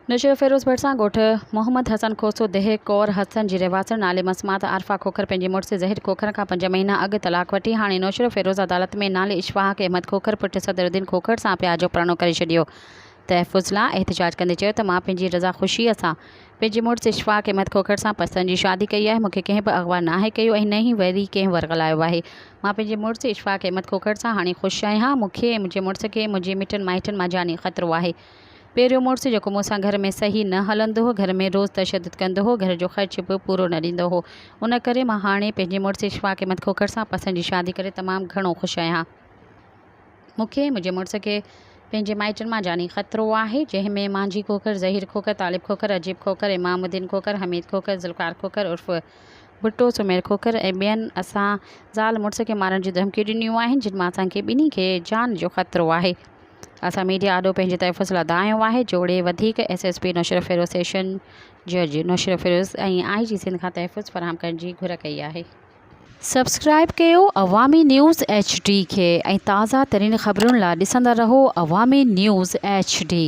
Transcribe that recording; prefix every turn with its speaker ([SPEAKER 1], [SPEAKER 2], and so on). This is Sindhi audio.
[SPEAKER 1] نوشهروفيروز ڀرسان ڳوٺ محمد حسن کوسو ديهه ڪور حسن جي رهواسڻ نالي مسمات عارفه کوکر پنهنجي مڙس ظهير کوکر کان پنج مهينا اڳ طلاق وٺي هاڻي نوشهروفيروز عدالت ۾ نالي اشفاق احمد کوکر پٽ صدرالدين کوکر سان پيار جو پرڻو ڪري ڇڏيو تحفظ لا احتجاج ڪندي چيو ته مان پنهنجي رضا خوشي سان پنهنجي مڙس اشفاق احمد کوکر سان پسند جي شادي ڪئي آهي مونکي ڪنهن به اغوا ناهي ڪيو ۽ نه ئي وري ڪنهن ورغلايو آهي مان پنهنجي مڙس اشفاق احمد کوکر سان هاڻي خوش آهيان مونکي ۽ منهنجي مڙس کي منهنجي مٽن مائٽن مان جاني خطرو آهي پهريون مڙس جيڪو مون سان گهر ۾ صحيح نه هلندو هو، گهر ۾ روز تشدد ڪندو هو، گهر جو خرچ به پورو نه ڏيندو هو، ان ڪري مان هاڻي پنهنجي مڙس اشفاق احمد کوکر سان پسند جي شادي ڪري تمام گهڻو خوش آهيان. مون کي ۽ منهنجي مڙس کي پنهنجي مائٽن مان جاني خطرو آهي، جنهن ۾ مانجهي کوکر، ظهير کوکر، طالب کوکر، عجيب کوکر، امام الدين کوکر، حميد کوکر، ذوالفقار کوکر عرف ڀٽو، سمير کوکر ۽ ٻين اسان زال مڙس کي مارڻ جون ڌمڪيون ڏنيون آهن، جن مان اسان کي ٻنهي کي جان جو خطرو آهي. اسان ميڊيا آڏو پنهنجي تحفظ لاء دانهيو آهي جوڙي وڌيڪ S S P Naushahro Feroze session جج نوشهروفيروز ۽ آء جي سنڌ کان تحفظ فراهم ڪرڻ جي گهر ڪئي آهي. سبسڪرائب ڪيو عوامي نيوز ايڇ ڊي کي ۽ تازه ترين خبرن لا ڏسندا رهو عوامي نيوز ايڇ ڊي.